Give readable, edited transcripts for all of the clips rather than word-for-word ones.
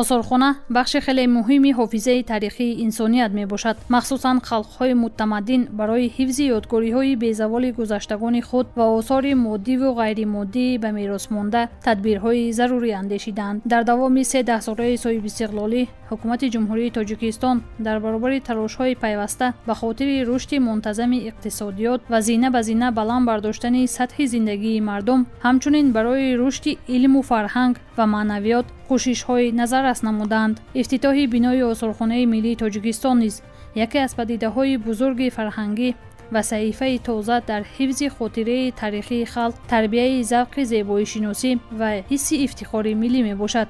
Осорхона бахши хеле муҳими ҳофизаи таърихии инсоният мебошад. Махсусан халқҳои мутамаддин барои ҳифзи ёдгориҳои безаволи гузаштагони худ ва осори моддиву ғайримоддии ба мерос монда тадбирҳои зарурӣ андешидаанд. Дар давоми се даҳсолаи соҳибистиқлолӣ Ҳукумати Ҷумҳурии Тоҷикистон дар баробари талошҳои пайваста ба хотири рушди мунтазами иқтисодиёт ва зина ба зина баланд бардоштани сатҳи зиндагии мардум, ҳамчунин барои рушди илму фарҳанг ва маънавиёт кӯшишҳои назаррас намуданд. Ифтитоҳи бинои Осорхонаи миллии Тоҷикистон низ яке аз падидаҳои бузурги фарҳангӣ ва саҳифаи тоза дар ҳифзи хотираи таърихии халқ, тарбияи завқи зебоишиносӣ ва ҳисси ифтихори миллӣ мебошад.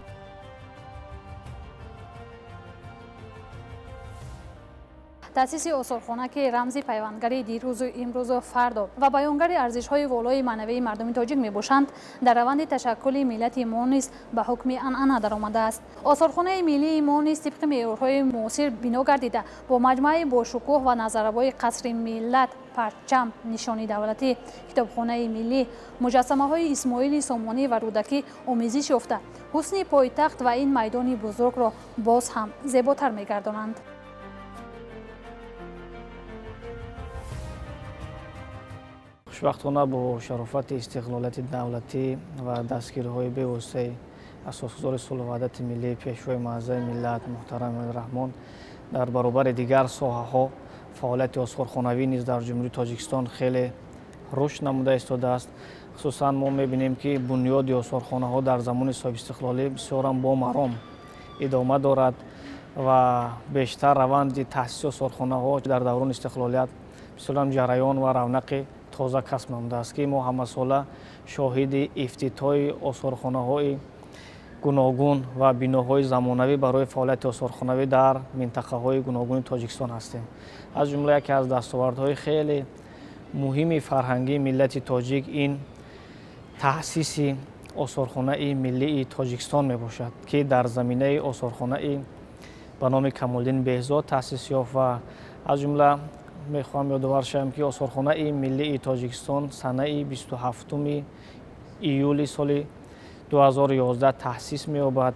Таъсиси осорхона, ки рамзи пайвандгари дирӯзу имрӯзу фардо ва баёнгари арзишҳои волои маънавии мардуми тоҷик мебошанд, дар раванди ташаккули миллати мо низ ба ҳукми анъана даромадааст. Осорхонаи миллии мо низ тибқи меъёрҳои муосир бино гардида, бо маҷмӯаи бошукӯҳ ва назаррабои Қасри миллат, парчам, нишони давлатӣ, Китобхонаи миллӣ, муҷассамаҳои Исмоили Сомонӣ ва Рӯдакӣ омезиш ёфта, ҳусни пойтахт ва ин майдони бузургро боз ҳам зеботар мегардонанд. Хушбахтона, бо шарофати истиқлолияти давлатӣ ва дастгириҳои бевоситаи Асосгузори сулҳу ваҳдати миллӣ, Пешвои муаззами миллат, муҳтарам Эмомалӣ Раҳмон, дар баробари дигар соҳаҳо фаъолияти осорхонавӣ низ дар Ҷумҳурии Тоҷикистон хеле рушд намуда истодааст. Хусусан мо мебинем, ки бунёди осорхонаҳо дар замони соҳибистиқлолӣ бисёрам бо маром идома дорад ва бештар раванди таъсиси осорхонаҳо дар даврони истиқлолият бисёрам ҷараён ва равнақи тоза касб намудааст, ки мо ҳамасола шоҳиди ифтитоҳи осорхонаҳои гуногун ва биноҳои замонавӣ барои фаъолияти осорхонавӣ дар минтақаҳои гуногуни Тоҷикистон ҳастем. Аз ҷумла яке аз дастовардҳои хеле муҳими фарҳангии миллати тоҷик ин таъсиси Осорхонаи миллии Тоҷикистон мебошад, ки дар заминаи осорхонаи ба номи Камолиддин Беҳзод таъсис ёфт. Ва аз ҷумла мехоҳам ёдовар шавам, ки Осорхонаи миллии Тоҷикистон санаи 27 июли соли 2011 таъсис меёбад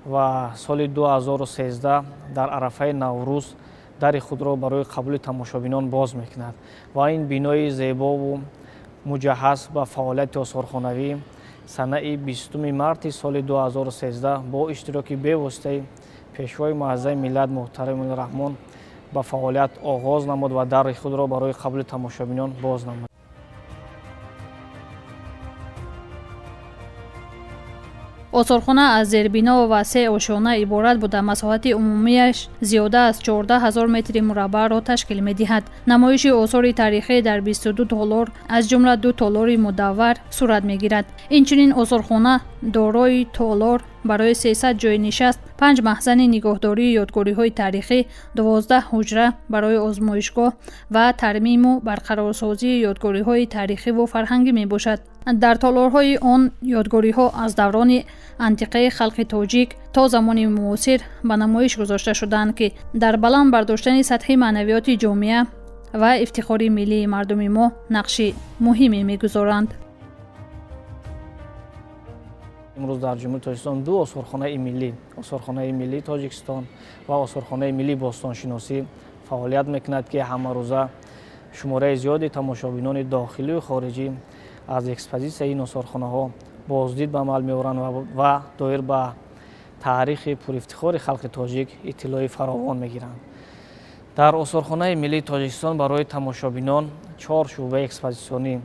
ва соли 2013 дар арафаи Наврӯз дари худро барои қабули тамошобинон боз мекунад. Ва ин бинои зебову муҷаҳҳаз ба фаъолияти осорхонавӣ санаи 20 марти соли 2013 бо иштироки бевоситаи Пешвои муаззами миллат, муҳтарам Эмомалӣ Раҳмон, ба фаъолият оғоз намуд ва дари худро барои қабули тамошобинон боз намуд. Осорхона аз зербино ва се ошёна иборат буда, масоҳати умумиаш зиёда аз 14 000 метри мураббаъро ташкил медиҳад. Намоиши осори таърихӣ дар 22 толор, аз ҷумла ду толори мудаввар, сурат мегирад. Инчунин осорхона дорои толор барои 300 ҷойи нишаст, панҷ маҳзани нигоҳдории ёдгориҳои таърихӣ, 12 ҳуҷра барои озмоишгоҳ ва тармиму барқарорсозии ёдгориҳои таърихиву фарҳангӣ мебошад. Дар толорҳои он ёдгориҳо аз даврони антиқаи халқи тоҷик то замони муосир ба намоиш гузошта шудаанд, ки дар баланд бардоштани сатҳи маънавиёти ҷомеа ва ифтихори миллии мардуми мо нақши муҳиме мегузоранд. Имрӯз дар Ҷумҳурии Тоҷикистон ду осорхонаи миллӣ, Осорхонаи миллии Тоҷикистон ва Осорхонаи миллии бостоншиносӣ, фаъолият мекунад, ки ҳамарӯза шумораи зиёди тамошобинони дохилию хориҷӣ аз экспозитсияи ин осорхонаҳо боздид ба амал меоранд ва доир ба таърихи пурифтихори халқи тоҷик иттилои фаровон мегиранд. Дар Осорхонаи миллии Тоҷикистон барои тамошобинон чор шӯъбаи экспозитсионӣ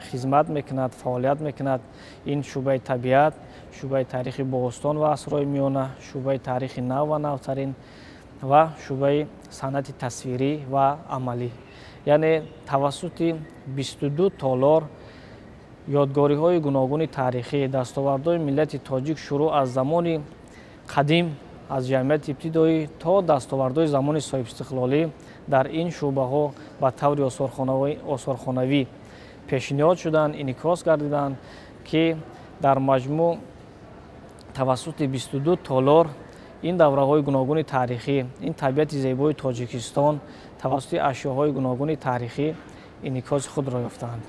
хизмат мекунад, фаъолият мекунад. Ин шӯъбаи табиат, шӯъбаи таърихи бостон ва асрҳои миёна, шӯъбаи таърихи нав ва навтарин ва шӯъбаи санъати тасвирӣ ва амалӣ. Яъне тавассути 22 толор ёдгориҳои гуногуни таърихӣ, дастовардҳои миллати тоҷик, шурӯъ аз замони қадим, аз ҷамъияти ибтидоӣ то дастовардҳои замони соҳибистиқлолӣ, дар ин шӯъбаҳо ба таври осорхонавӣ пешниҳод шуданд, инъикос гардиданд, ки дар маҷмӯъ тавассути 22 толор ин давраҳои гуногуни таърихӣ, ин табиати зебои Тоҷикистон тавассути ашёҳои гуногуни таърихӣ инъикоси худро ёфтаанд.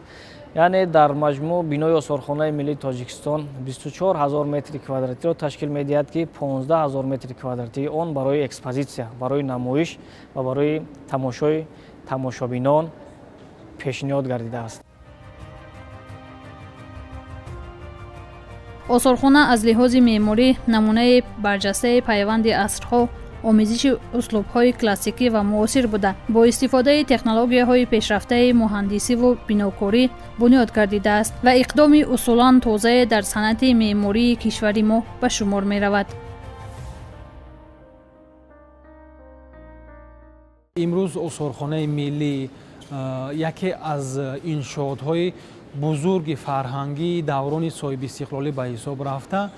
Яъне дар маҷмӯъ бинои осорхонаи миллии Тоҷикистон 24 ҳазор метри квадратиро ташкил медиҳад, ки 15 ҳазор метри квадратии он барои экспозитсия, барои намоиш ва барои тамошои тамошобинон пешниҳод гардидааст. Осорхона аз лиҳози меъморӣ намунаи барҷастаи пайванди асрҳо, омезиши услубҳои классикӣ ва муосир буда, бо истифодаи технологияҳои пешрафтаи муҳандисиву бинокорӣ бунёд гардидааст ва иқдоми усулан тозае дар санъати меъмории кишвари мо ба шумор меравад. Имрӯз осорхонаи миллӣ яке аз иншоотҳои бузурги фарҳангии даврони соҳибистиқлолӣ ба ҳисоб рафта,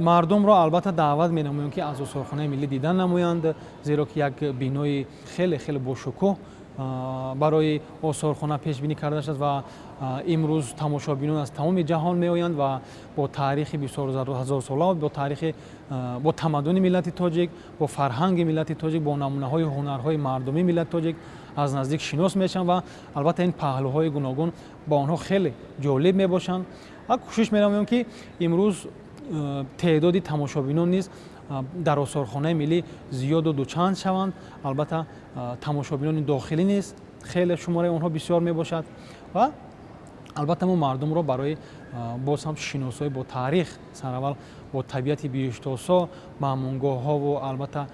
мардумро албатта даъват менамоем, ки аз осорхонаи миллӣ дидан намоянд, зеро ки як бинои хеле хеле бошукӯҳ барои осорхона пешбинӣ карда шудааст ва имрӯз тамошобинон аз тамоми ҷаҳон меоянд ва бо таърихи бисёрҳазорсола, бо таърихи, бо тамаддуни миллати тоҷик, бо фарҳанги миллати тоҷик, бо намунаҳои ҳунарҳои мардумии миллати тоҷик аз наздик шинос мешаванд ва албатта ин паҳлӯҳои гуногун ба онҳо хеле ҷолиб мебошанд. Ва кӯшиш менамоем, ки имрӯз теъдоди тамошобинон низ дар осорхонаи миллӣ зиёду дучанд шаванд. Албатта тамошобинони дохилӣ низ хеле шумораи онҳо бисёр мебошад ва албатта мо мардумро барои боз ҳам шиносоӣ бо таърих, сараввал бо табиати биҳиштосо, маъмунгоҳҳову албатта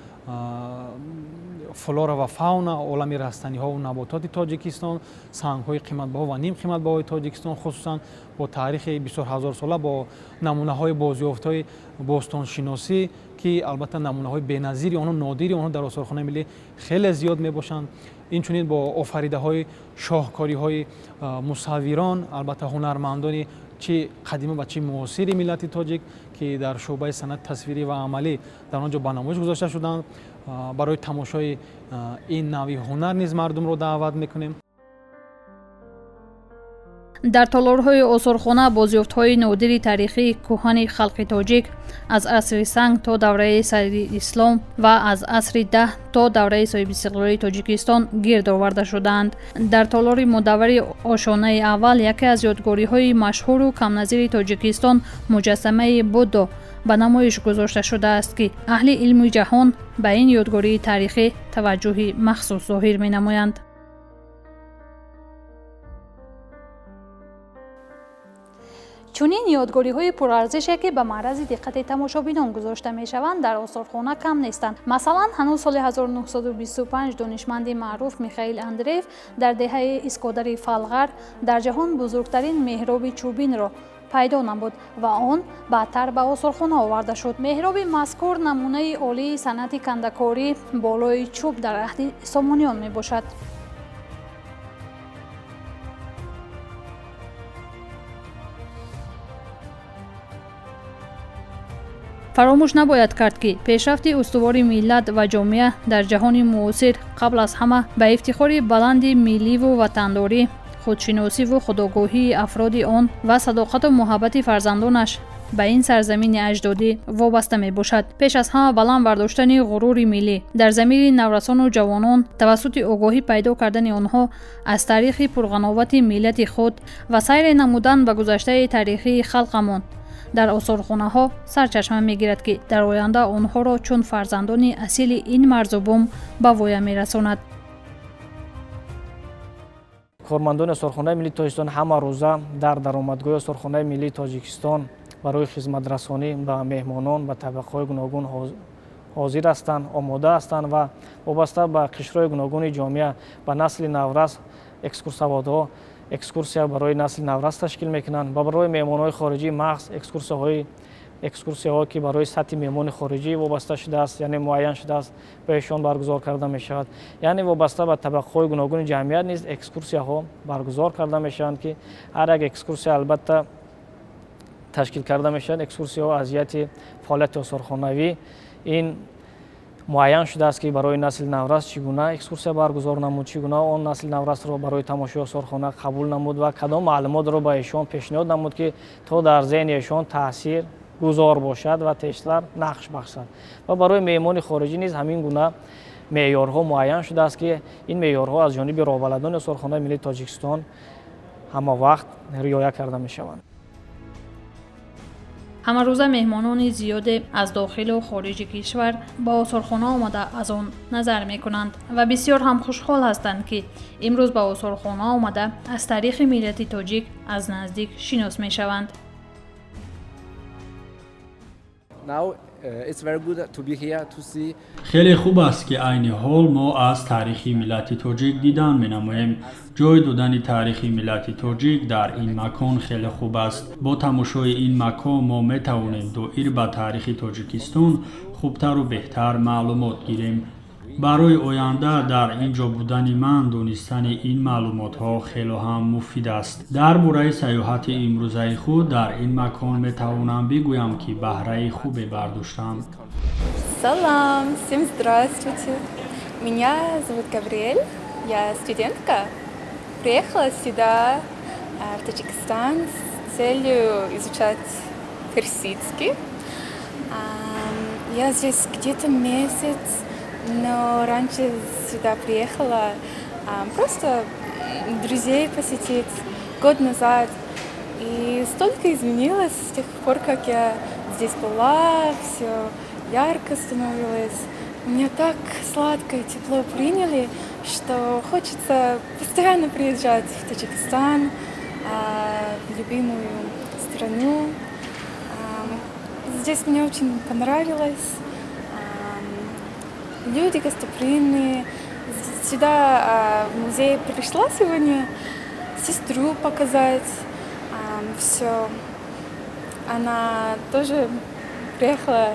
флора ва фауна, олами растаниҳову набототи Тоҷикистон, сангҳои қиматбаҳо ва нимқиматбаҳои Тоҷикистон, хусусан бо таърихи бисёрҳазорсола, бо намунаҳои бозёфтҳои бостоншиносӣ, ки албатта намунаҳои беназири онҳо, нодири онҳо дар осорхонаи миллӣ хеле зиёд мебошанд. Инчунин бо офаридаҳои шоҳкориҳои мусаввирон, албатта ҳунармандони чӣ қадима ва чӣ муосири миллати тоҷик, ки дар шӯъбаи санъати тасвирӣ ва амалӣ дар он ҷо ба намоиш гузошта шуданд. Барои тамошои ин навъи ҳунар низ мардумро даъват мекунем. Дар толорҳои осорхона бозёфтҳои нодири таърихии кӯҳани халқи тоҷик аз асри санг то давраи сари ислом ва аз асри даҳ то давраи соҳибистиқлолии Тоҷикистон гирд оварда шудаанд. Дар толори мудаввари ошонаи аввал яке аз ёдгориҳои машҳуру камназири Тоҷикистон, муҷассамаи Буддо ба намоиш гузошта шудааст, ки аҳли илми ҷаҳон ба ин ёдгории таърихӣ таваҷҷӯҳи махсус зоҳир менамоянд. Чунин ёдгориҳои пурарзише, ки ба маърази диққати тамошобинон гузошта мешаванд, дар осорхона кам нестанд. Масалан, ҳанӯз соли 1925 донишманди маъруф Михаил Андреев дар деҳаи Искодари Фалғар дар ҷаҳон бузургтарин меҳроби чӯбинро пайдо намуд ва он баъдтар ба осорхона оварда шуд. Меҳроби мазкур намунаи олии санъати кандакорӣ болои чӯб дар аҳди Сомониён мебошад. Фаромӯш набояд кард, ки пешрафти устувори миллат ва ҷомеа дар ҷаҳони муосир қабл аз ҳама ба ифтихори баланди милливу ватандорӣ, худшиносиву худогоҳии афроди он ва садоқату муҳаббати фарзандонаш ба ин сарзамини аҷдодӣ вобаста мебошад. Пеш аз ҳама баланд бардоштани ғурури миллӣ дар замири наврасону ҷавонон тавассути огоҳӣ пайдо кардани онҳо аз таърихи пурғановати миллати худ ва сайре намудан ба гузаштаи таърихии халқамон дар осорхонаҳо сарчашма мегирад, ки дар оянда онҳоро чун фарзандони асили ин марзу бум ба воя мерасонад. Кормандони осорхонаи миллии Тоҷикистон ҳама рӯза дар даромадгоҳи осорхонаи миллии Тоҷикистон барои хизматрасонӣ ба меҳмонон, ба табақаҳои гуногун ҳозир ҳастанд, омода ҳастанд ва вобаста ба қишрҳои гуногуни ҷомеа, ба насли наврас экскурсоводҳо экскурсия барои насли наврас ташкил мекунанд ва барои меҳмонҳои хориҷӣ махз экскурсияҳо, ки барои сатҳи меҳмони хориҷӣ вобаста шудааст, яъне муайян шудааст, ба эшон баргузор карда мешавад. Яъне вобаста ба табақаҳои гуногуни ҷамъият низ экскурсияҳо баргузор карда мешаванд, ки ҳар як экскурсия албатта ташкил карда мешавад. Экскурсияҳо аз ҷиҳати фаъолияти осорхонавӣ ин муайян шудааст, ки барои насли наврас чӣ гуна экскурсия баргузор намуд, чӣ гуна он насли наврасро барои тамошои осорхона қабул намуд ва кадом маълумотро ба эшон пешниҳод намуд, ки то дар зеҳни эшон таъсир гузор бошад ва тезтар нақш бахшад. Ва барои меҳмони хориҷӣ низ ҳамин гуна меъёрҳо муайян шудааст, ки ин меъёрҳо аз ҷониби роҳбаладони осорхонаи миллии Тоҷикистон ҳама вақт риоя карда мешаванд. Ҳамарӯза меҳмонони зиёде аз дохилу хориҷи кишвар ба осорхона омада аз он назар мекунанд ва бисёр ҳам хушҳол ҳастанд, ки имрӯз ба осорхона омада аз таърихи миллати тоҷик аз наздик шинос мешаванд. Хеле хуб аст, ки айни ҳол мо аз таърихи миллати тоҷик дидан менамоем. Ҷой додани таърихи миллати тоҷик дар ин макон хеле хуб аст. Бо тамошои ин макон мо метавонем доир ба таърихи Тоҷикистон хубтару беҳтар маълумот гирем. Барои оянда дар ин ҷо будани ман донистани ин маълумотҳо хело ҳам муфид аст. Дар бораи сайёҳати имрӯзаи худ дар ин макон метавонам бигӯям, ки баҳраи хубе бардоштам. Салам, всем здравствуйте. Меня зовут Габриэль, я студентка. Приехала сюда, в Таджикистан, с целью изучать персидский. Я здесь где-то месяц, но раньше сюда приехала просто друзей посетить год назад. И столько изменилось с тех пор, как я здесь была, все ярко становилось. Меня так сладко и тепло приняли, что хочется постоянно приезжать в Таджикистан, в любимую страну. Здесь мне очень понравилось. Люди гостеприимные. Сюда в музей пришла сегодня сестру показать. Все. Она тоже приехала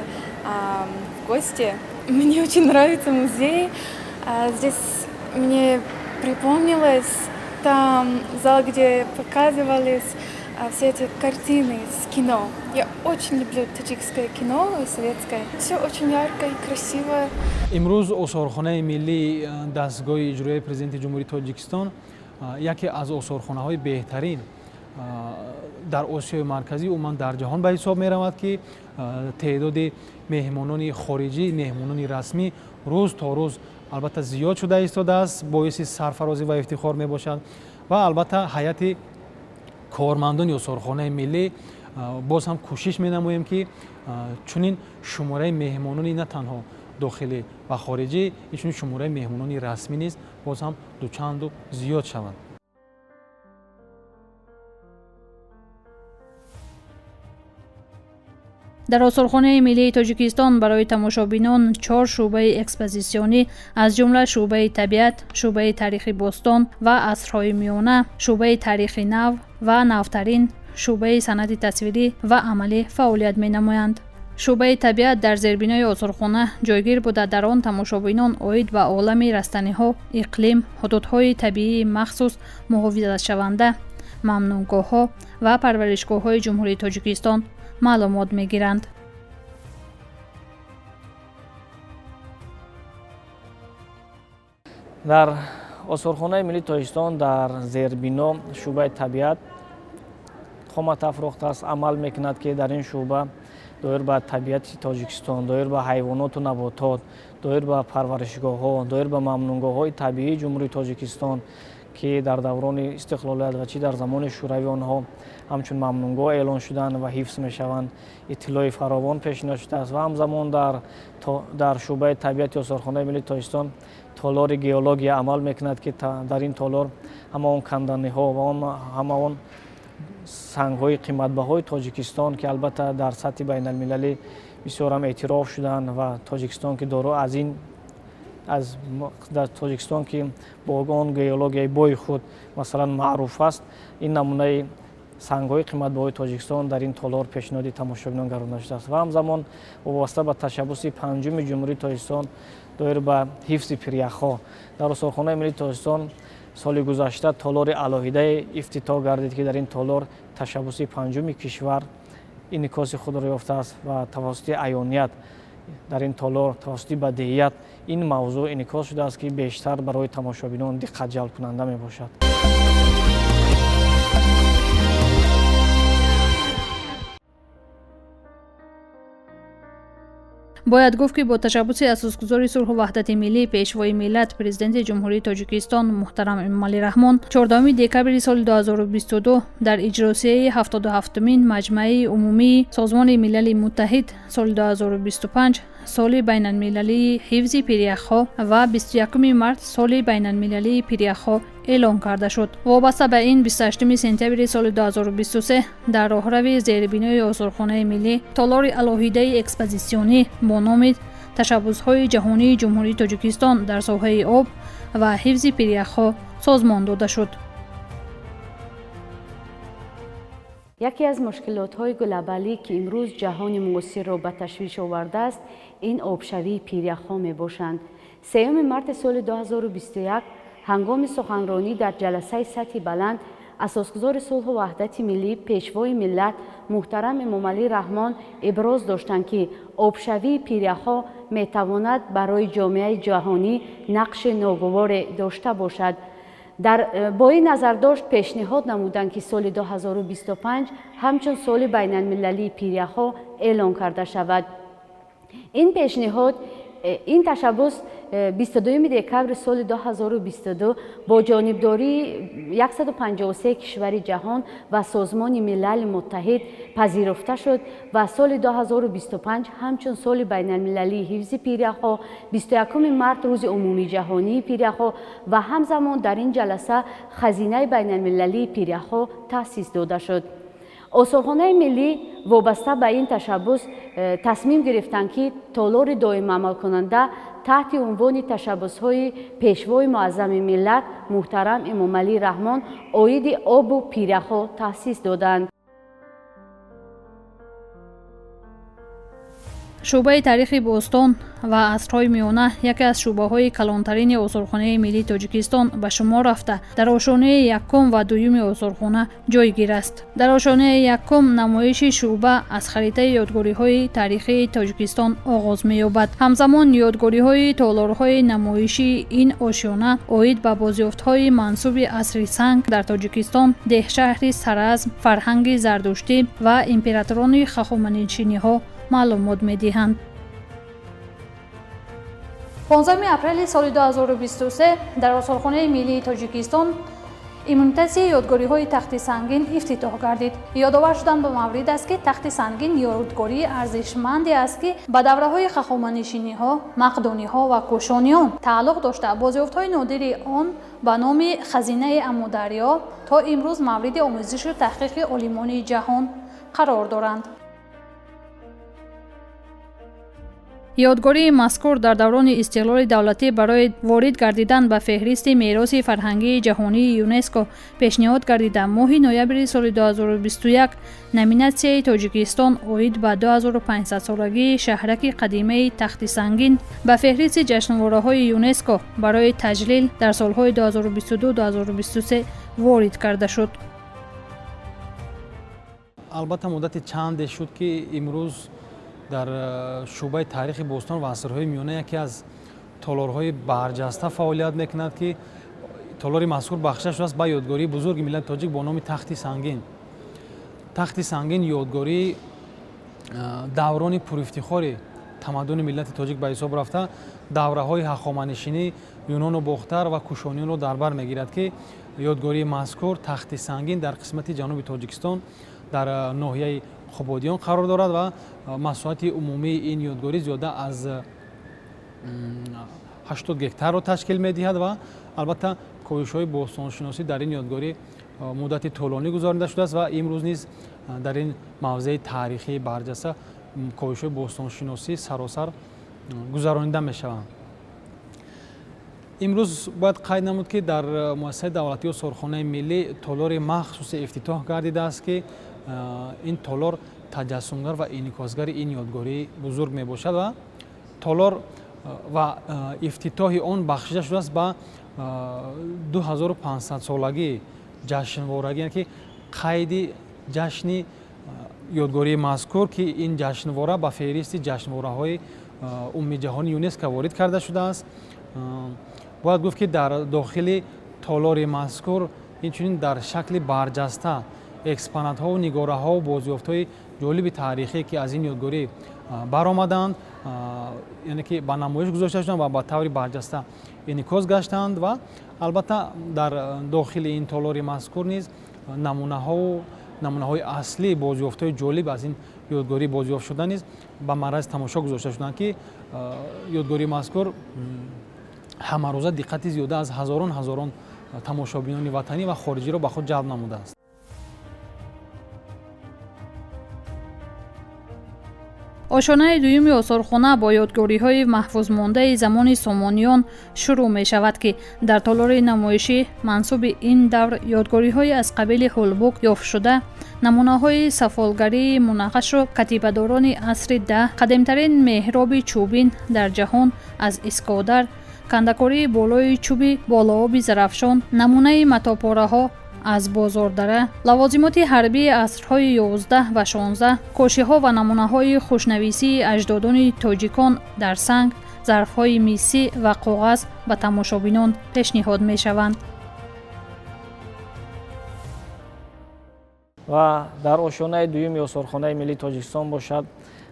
в гости. Мне очень нравится музей. Здесь мне припомнилось там зал, где показывались все эти картины с кино. Я очень люблю таджикское кино и советское. Все очень ярко и красиво. Имрӯз осорхонаи миллии дастгоҳи иҷроияи Президенти Ҷумҳурии Тоҷикистон яке аз осорхонаҳои беҳтарин дар Осиёи Марказӣ, умуман дар ҷаҳон ба ҳисоб меравад, ки теъдоди меҳмонони хориҷӣ, меҳмонони расмӣ рӯз то рӯз албатта зиёд шуда истодааст, боиси сарфарозӣ ва ифтихор мебошад. Ва албатта ҳайати кормандони осорхонаи миллӣ боз ҳам кӯшиш менамоем, ки чунин шумораи меҳмонони на танҳо дохилӣ ва хориҷӣ, инчунин шумораи меҳмонони расмӣ низ боз ҳам дучанду зиёд шавад. Дар осорхонаи миллии Тоҷикистон барои тамошобинон чор шӯъбаи экспозитсионӣ, аз ҷумла шӯъбаи табиат, шӯъбаи таърихи бостон ва асрҳои миёна, шӯъбаи таърихи нав ва навтарин шӯъбаи санъати тасвирӣ ва амалӣ фаъолият менамоянд. Шӯъбаи табиат дар зербинои осорхона ҷойгир буда, дар он тамошобинон оид ба олами растаниҳо, иқлим, ҳудудҳои табиии махсус муҳофизатшаванда, мамнӯъгоҳҳо ва парваришгоҳҳои Ҷумҳурии Тоҷикистон маълумот мегиранд. Дар осорхонаи миллии Тоҷикистон дар зербино шӯъбаи табиат қомат афрохтааст, амал мекунад, ки дар ин шӯъба доир ба табиати Тоҷикистон, доир ба ҳайвоноту наботот, доир ба парваришгоҳҳо, доир ба мамнӯъгоҳҳои табиии Ҷумҳурии Тоҷикистон, ки дар даврони истиқлолият ва чӣ дар замони шӯравӣ онҳо ҳамчун мамнӯъгоҳ эълон шуданд ва ҳифз мешаванд, иттилои фаровон пешниҳод шудааст. Ва ҳамзамон дар шӯъбаи табиати осорхонаи миллии Тоҷикистон толори геология амал мекунад, ки дар ин толор ҳама он канданиҳо ва ҳама он сангҳои қиматбаҳои Тоҷикистон, ки албатта дар сатҳи байналмилалӣ бисёр ҳам эътироф шуданд ва Тоҷикистон ки доро аз ин аз дар Тоҷикистон, ки бо он геологияи бои худ, масалан, маъруф аст, ин намунаи сангҳои қиматбаҳои Тоҷикистон дар ин толор пешниҳоди тамошобинон гардонида шудааст. Ва ҳамзамон вобаста ба ташаббуси панҷуми Ҷумҳурии Тоҷикистон доир ба ҳифзи пиряхҳо дар осорхонаи миллии Тоҷикистон соли гузашта толори алоҳидае ифтитоҳ гардид, ки дар ин толор ташаббуси панҷуми кишвар инъикоси худро ёфтааст ва тавассути аёният дар ин толор, тавассути бадеият ин мавзӯъ инъикос шудааст, ки бештар барои тамошобинон диққат ҷалбкунанда мебошад. Бояд гуфт, ки бо ташаббуси Асосгузори сулҳу ваҳдати миллӣ, Пешвои миллат, Президенти Ҷумҳурии Тоҷикистон муҳтарам Эмомалӣ Раҳмон 14 декабри соли 2022 дар иҷлосияи 77-умин Маҷмаи умумии Созмони Милали Муттаҳид соли 2025 соли байналмилалии ҳифзи пиряхҳо ва 21 март соли байналмилалии пиряхҳо эълон карда шуд. Вобаста ба ин, 28 сентябри соли 2023 дар роҳрави зербинои Осорхонаи миллӣ толори алоҳидаи экспозитсионӣ бо номи «Ташаббусҳои ҷаҳонии Ҷумҳурии Тоҷикистон дар соҳаи об ва ҳифзи пиряхҳо» созмон дода шуд. Яке аз мушкилотҳои глобалӣ, ки имрӯз ҷаҳони муосирро ба ташвиш овардааст, ин обшавии пиряхҳо мебошанд. 3 марти соли 2021 ҳангоми суханронӣ дар ҷаласаи сатҳи баланд Асосгузори сулҳу ваҳдати миллӣ, Пешвои миллат муҳтарам Эмомалӣ Раҳмон иброз доштанд, ки обшавии пиряхҳо метавонад барои ҷомеаи ҷаҳонӣ нақши ногуворе дошта бошад. Дар бо ин назардошт пешниҳод намуданд, ки соли 2025 ҳамчун соли байналмилалии пиряхҳо эълон карда шавад. Ин пешниҳод, ин ташаббус 22 декабри соли 2022 бо ҷонибдории 153 кишвари ҷаҳон ва Созмони Милали Муттаҳид пазируфта шуд ва соли 2025 ҳамчун соли байналмилалии ҳифзи пиряхҳо, 21 март рӯзи умумиҷаҳонии пиряхҳо ва ҳамзамон дар ин ҷаласа Хазинаи байналмилалии пиряхҳо таъсис дода шуд. Осорхонаи миллӣ вобаста ба ин ташаббус тасмим гирифтанд, ки толори доимаамалкунанда таҳти унвони «Ташаббусҳои Пешвои муаззами миллат муҳтарам Эмомалӣ Раҳмон оиди обу пиряхҳо» таъсис доданд. Шӯъбаи таърихи бостон ва асрҳои миёна яке аз шӯъбаҳои калонтарини Осорхонаи миллии Тоҷикистон ба шумор рафта, дар ошонаи якум ва дуюми осорхона ҷойгир аст. Дар ошонаи якум намоиши шӯъба аз харитаи ёдгориҳои таърихии Тоҷикистон оғоз меёбад. Ҳамзамон ёдгориҳои толорҳои намоишии ин ошёна оид ба бозёфтҳои мансуби асри санг дар Тоҷикистон, деҳшаҳри Саразм, фарҳанги зардуштӣ ва императорони хахоманишиниҳо маълумот медиҳанд. 15 апрели соли 2023 дар Осорхонаи миллии Тоҷикистон иммунитатсияи ёдгориҳои Тахти Сангин ифтитоҳ гардид. Ёдовар шудан ба маврид аст, ки Тахти Сангин ёдгории арзишманде аст, ки ба давраҳои хахоманишиниҳо, мақдониҳо ва кӯшониён тааллуқ дошта, бозёфтҳои нодири он ба номи Хазинаи Амударё то имрӯз мавриди омӯзишу таҳқиқи олимони ҷаҳон қарор доранд. Ёдгории мазкур дар даврони истиқлоли давлатӣ барои ворид гардидан ба феҳристи мероси фарҳангии ҷаҳонии ЮНЕСКО пешниҳод гардида, моҳи ноябри соли 2021 номинатсияи Тоҷикистон оид ба 2500-солагии шаҳраки қадимаи Тахти Сангин ба феҳристи ҷашнвораҳои ЮНЕСКО барои таҷлил дар солҳои 2022-2023 ворид карда шуд. Албатта, муддати чанде шуд, ки имрӯз дар шӯъбаи таърихи бостон ва асрҳои миёна яке аз толорҳои барҷаста фаъолият мекунад, ки толори мазкур бахшида шудааст ба ёдгории бузурги миллати тоҷик бо номи Тахти Сангин. Тахти Сангин ёдгории даврони пурифтихори тамаддуни миллати тоҷик ба ҳисоб рафта, давраҳои ҳахоманишинӣ, юнону бохтар ва кушониёнро дар бар мегирад, ки ёдгории мазкур, Тахти Сангин, дар қисмати ҷануби Тоҷикистон, дар ноҳияи Қубодиён қарор дорад ва масоҳати умумии ин ёдгорӣ зиёда аз 80 гектарро ташкил медиҳад. Ва албатта, ковишҳои бостоншиносӣ дар ин ёдгорӣ муддати тӯлонӣ гузаронида шудааст ва имрӯз низ дар ин мавзеи таърихии барҷаста ковишҳои бостоншиносӣ саросар гузаронида мешаванд. Имрӯз бояд қайд намуд, ки дар муассисаи давлатии Осорхонаи миллӣ толори махсусе ифтитоҳ гардидааст, ки ин толор таҷассумгар ва инъикосгари ин ёдгории бузург мебошад ва толор ва ифтитоҳи он бахшида шудааст ба 2500-солагии ҷашнворагӣ, яъне ки қайди ҷашни ёдгории мазкур, ки ин ҷашнвора ба феҳристи ҷашнвораҳои умумиҷаҳонии ЮНЕСКО ворид карда шудааст. Бояд гуфт, ки дар дохили толори мазкур инчунин дар шакли барҷаста Экспонатҳову нигораҳову бозёфтҳои ҷолиби таърихие, ки аз ин ёдгорӣ баромаданд, яъне ки ба намоиш гузошта шуданд ва ба таври барҷаста инъикос гаштанд. Ва албатта, дар дохили ин толори мазкур низ намунаҳову намунаҳои аслии бозёфтҳои ҷолиб аз ин ёдгорӣ бозёфт шуда низ ба маррази тамошо гузошта шуданд, ки ёдгории мазкур ҳамарӯза диққати зиёда аз ҳазорон ҳазорон тамошобинони ватанӣ ва хориҷиро ба худ ҷалб намудааст. Ошонаи дуюми осорхона бо ёдгориҳои маҳфузмондаи замони Сомониён шурӯъ мешавад, ки дар толори намоишӣ мансуби ин давр ёдгориҳои аз қабили ҳулбук ёфтшуда, намунаҳои сафолгарии мунаққашу катибадорони асри 10, қадимтарин меҳроби чӯбин дар ҷаҳон аз Искодар, кандакории болои чӯби болооби Зарафшон, намунаи матопораҳо аз Бозордара, лавозимоти ҳарбии асрҳои 11 ва 16, кошиҳо ва намунаҳои хушнависии аҷдодони тоҷикон дар санг, зарфҳои мисӣ ва коғаз ба тамошобинон пешниҳод мешаванд. Ва дар ошёнаи дуюми осорхонаи миллии Тоҷикистон бошад,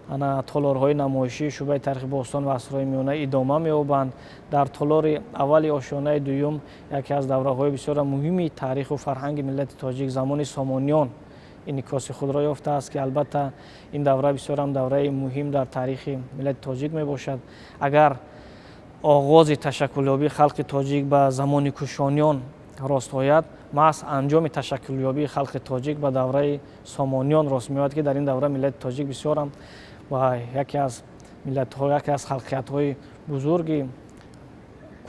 ана толорҳои намоишии шӯъбаи таърихи бостон ва асрҳои миёна идома меёбанд. Дар толори аввали ошёнаи дуюм яке аз давраҳои бисёр муҳими таъриху фарҳанги миллати тоҷик, замони Сомониён, инъикоси худро ёфтааст, ки албатта ин давра бисёрам давраи муҳим дар таърихи миллати тоҷик мебошад. Агар оғози ташаккулёбии халқи тоҷик ба замони Кушониён рост ояд, маҳз анҷоми ташаккулёбии халқи тоҷик ба давраи Сомониён рост меояд, ки дар ин давра миллати тоҷик бисёрам ва яке аз миллатҳо, яке аз халқиятҳои бузурги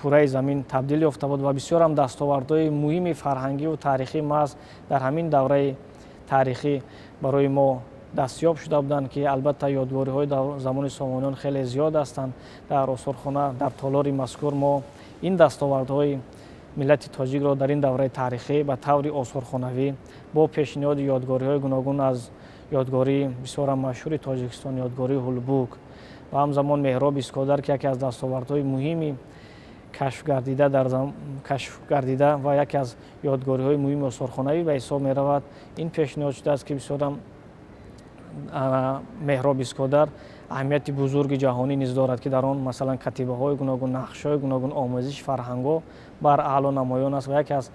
кураи замин табдил ёфта буд ва бисёрам дастовардҳои муҳими фарҳангиву таърихӣ маҳз дар ҳамин давраи таърихӣ барои мо дастёб шуда буданд, ки албатта ёдгориҳои замони Сомониён хеле зиёд ҳастанд. Дар осорхона, дар толори мазкур мо ин дастовардҳои миллати тоҷикро дар ин давраи таърихӣ ба таври осорхонавӣ бо пешниҳоди ёдгориҳои гуногун, аз ёдгории бисёрам машҳури Тоҷикистон, ёдгории Ҳулбук ва ҳамзамон меҳроби Искодар, ки яке аз дастовардҳои муҳими кашф гардида ва яке аз ёдгориҳои муҳими осорхонавӣ ба ҳисоб меравад, ин пешниҳод шудааст, ки бисёрам меҳроби Искодар аҳамияти бузурги ҷаҳонӣ низ дорад, ки дар он, масалан, катибаҳои гуногун, нақшҳои гуногун, омӯзиши фарҳангҳо бар аъло намоён аст ва яке аз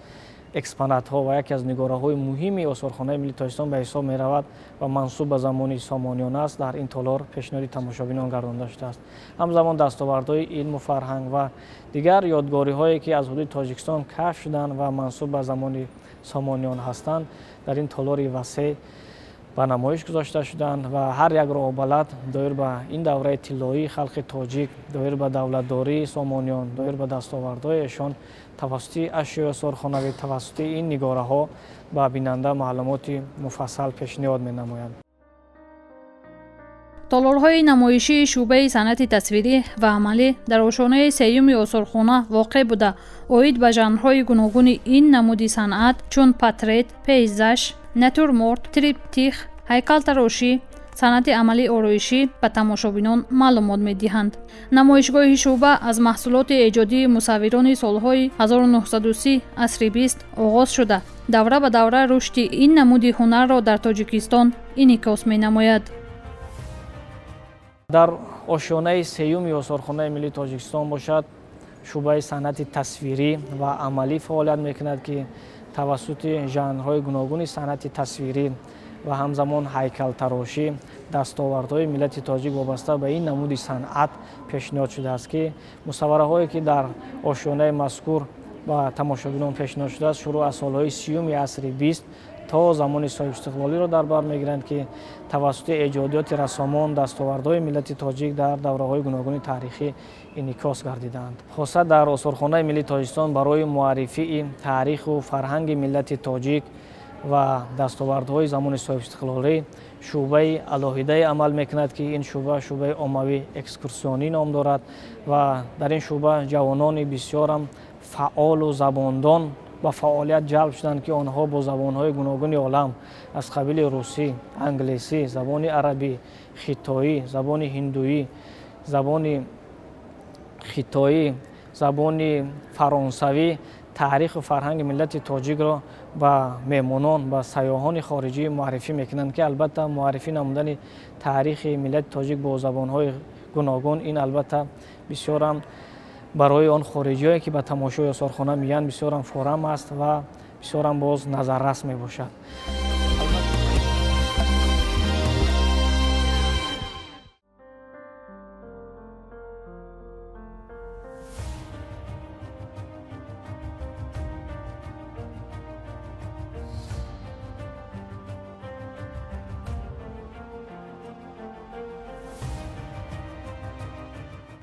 экспонатҳо ва яке аз нигораҳои муҳими осорхонаи миллии Тоҷикистон ба ҳисоб меравад ва мансуб ба замони Сомониён аст, дар ин толор пешниҳоди тамошобинон гардонда шудааст. Ҳамзамон дастовардҳои илму фарҳанг ва дигар ёдгориҳое, ки аз ҳудуди Тоҷикистон кашф шуданд ва мансуб ба замони Сомониён ҳастанд, дар ин толори васеъ ба намоиш гузошта шуданд ва ҳар як роҳбалад доир ба ин давраи тиллоии халқи тоҷик, доир ба давлатдории Сомониён, доир ба дастовардҳои эшон тавассути ашёи осорхонавӣ, тавассути ин нигораҳо ба бинанда маълумоти муфассал пешниҳод менамоянд. Толорҳои намоишии шӯъбаи санъати тасвирӣ ва амалӣ дар ошонаи сеюми осорхона воқеъ буда, оид ба жанрҳои гуногуни ин намуди санъат, чун портрет, пейзаж, натюрморт, триптих, ҳайкалтарошӣ, санъати амалӣ, ороишӣ ба тамошобинон маълумот медиҳанд. Намоишгоҳи шӯъба аз маҳсулоти эҷодии мусаввирони солҳои 1930 асри 20 оғоз шуда, давра ба давра рушди ин намуди ҳунарро дар Тоҷикистон инъикос менамояд. Дар ошёнаи сеюми осорхонаи миллии Тоҷикистон бошад, шӯъбаи санъати тасвирӣ ва амалӣ фаъолият мекунад, ки тавассути жанрҳои гуногуни санъати тасвирӣ ва ҳамзамон ҳайкалтарошӣ дастовардҳои миллати тоҷик вобаста ба ин намуди санъат пешниҳод шудааст, ки мусаввараҳое, ки дар ошёнаи мазкур ба тамошобинон пешниҳод шудааст, шурӯъ аз солҳои 30-уми асри 20 то замони соҳибистиқлолиро дар бар мегиранд, ки тавассути эҷодиёти рассомон дастовардҳои миллати тоҷик дар давраҳои гуногуни таърихӣ инъикос гардидаанд. Хоса дар осорхонаи миллии Тоҷикистон барои муаррифии таъриху фарҳанги миллати тоҷик ва дастовардҳои замони соҳибистиқлолӣ шӯъбаи алоҳидае амал мекунад, ки ин шӯъба шӯъбаи оммавӣ экскурсионӣ ном дорад ва дар ин шӯъба ҷавонони бисёрам фаъолу забондон ба фаъолият ҷалб шуданд, ки онҳо бо забонҳои гуногуни олам, аз қабили русӣ, англисӣ, забони арабӣ, хитоӣ, забони ҳиндуӣ, забони хитоӣ, забони фаронсавӣ. Таъриху фарҳанги миллати тоҷикро ба меҳмонон, ба сайёҳони хориҷӣ муаррифӣ мекунанд, ки албатта муаррифӣ намудани таърихи миллати тоҷик бо забонҳои гуногун ин албатта бисёрам барои он хориҷиҳое, ки ба тамошои осорхона меянд, бисёрам форам аст ва бисёрам боз назаррас мебошад.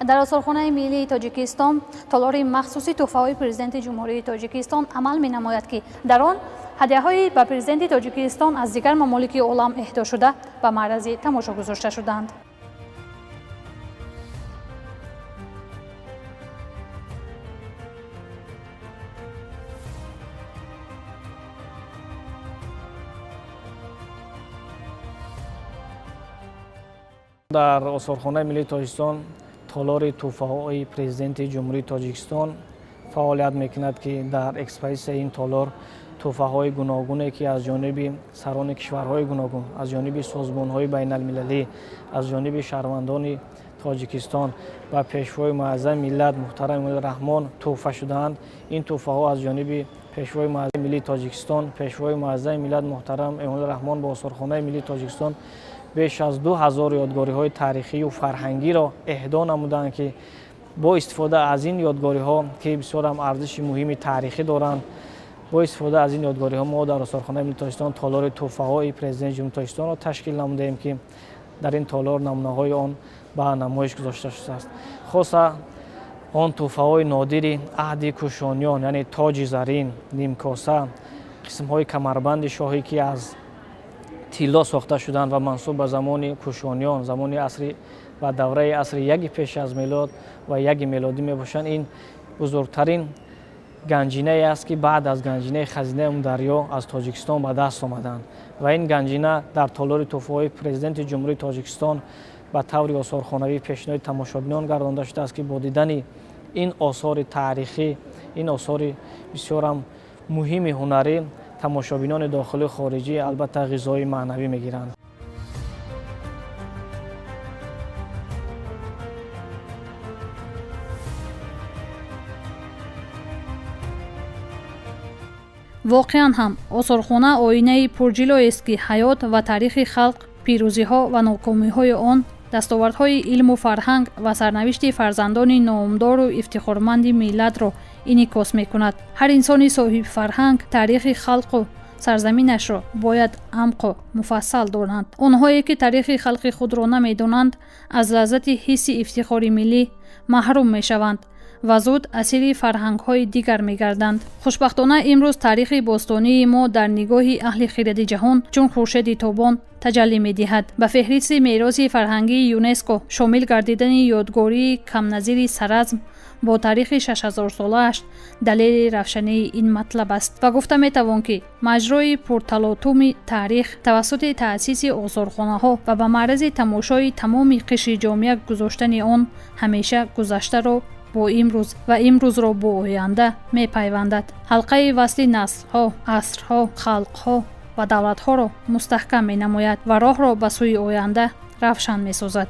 Дар Осорхонаи миллии Тоҷикистон толори махсуси тӯҳфаҳои Президенти Ҷумҳурии Тоҷикистон амал менамояд, ки дар он ҳадияҳои ба Президенти Тоҷикистон аз дигар мамолики олам эҳдо шуда ба маърази тамошо гузошта шудаанд. Дар Осорхонаи миллии Тоҷикистон толори тӯҳфаҳои Президенти Ҷумҳурии Тоҷикистон фаъолият мекунад, ки дар экспозитсияи ин толор тӯҳфаҳои гуногуне, ки аз ҷониби сарони кишварҳои гуногун, аз ҷониби созмонҳои байналмилалӣ, аз ҷониби шаҳрвандони Тоҷикистон ба Пешвои муаззами миллат муҳтарам Эмомалӣ Раҳмон тӯҳфа шудаанд. Ин тӯҳфаҳо аз ҷониби Пешвои муаззами миллии Тоҷикистон, Пешвои муаззами миллат муҳтарам Эмомалӣ Раҳмон ба Осорхонаи миллии Тоҷикистон беш аз 2000 ёдгориҳои таърихию фарҳангиро эҳдо намуданд, ки бо истифода аз ин ёдгориҳо, ки бисёрам арзиши муҳими таърихӣ доранд, бо истифода аз ин ёдгориҳо мо дар Осорхонаи миллии Тоҷикистон толори тӯҳфаҳои Президенти Ҷумҳурии Тоҷикистонро ташкил намудаем, ки дар ин толор намунаҳои он ба намоиш гузошта шудааст. Хоса он тӯҳфаҳои нодири аҳди Кушониён, яъне тоҷи зарин, нимкоса, қисмҳои камарбанди шоҳӣ, ки аз тилло сохта шуданд ва мансуб ба замони Кушониён, замони асри ва давраи асри яки пеш аз мелод ва яки мелодӣ мебошанд, ин бузургтарин ганҷинае аст, ки баъд аз ганҷинаи Хазинаи Амударё аз Тоҷикистон ба даст омаданд. Ва ин ганҷина дар толори тӯҳфаҳои Президенти Ҷумҳурии Тоҷикистон ба таври осорхонавӣ пешниҳоди тамошобинон гардонда шудааст, ки бо дидани ин осори таърихӣ, ин осори бисёрам муҳими ҳунарӣ тамошобинони дохилию хориҷӣ албатта ғизои маънавӣ мегиранд. Воқеан ҳам осорхона оинаи пурҷилоест, ки ҳаёт ва таърихи халқ, пирӯзиҳо ва нокомиҳои он, дастовардҳои илму фарҳанг ва сарнавишти фарзандони номдору ифтихорманди миллатро инъикос мекунад. Ҳар инсони соҳибфарҳанг таърихи халқу сарзаминашро бояд амқу муфассал донанд. Онҳое, ки таърихи халқи худро намедонанд, аз лаззати ҳисси ифтихори миллӣ маҳрум мешаванд ва зуд асири фарҳангҳои дигар мегарданд. Хушбахтона, имрӯз таърихи бостонии мо дар нигоҳи аҳли хиради ҷаҳон чун хуршеди тобон таҷаллӣ медиҳад. Ба феҳристи мероси фарҳангии ЮНЕСКО шомил гардидани ёдгории камназири Саразм бо таърихи 6000-солааш далели равшании ин матлаб аст ва гуфта метавон, ки маҷрои пурталотуми таърих тавассути таъсиси осорхонаҳо ва ба маърази тамошои тамоми қишри ҷомеа гузоштани он ҳамеша гузаштаро бо имрӯз ва имрӯзро бо оянда мепайвандад, ҳалқаи васли наслҳо, асрҳо, халқҳо ва давлатҳоро мустаҳкам менамояд ва роҳро ба сӯи оянда равшан месозад.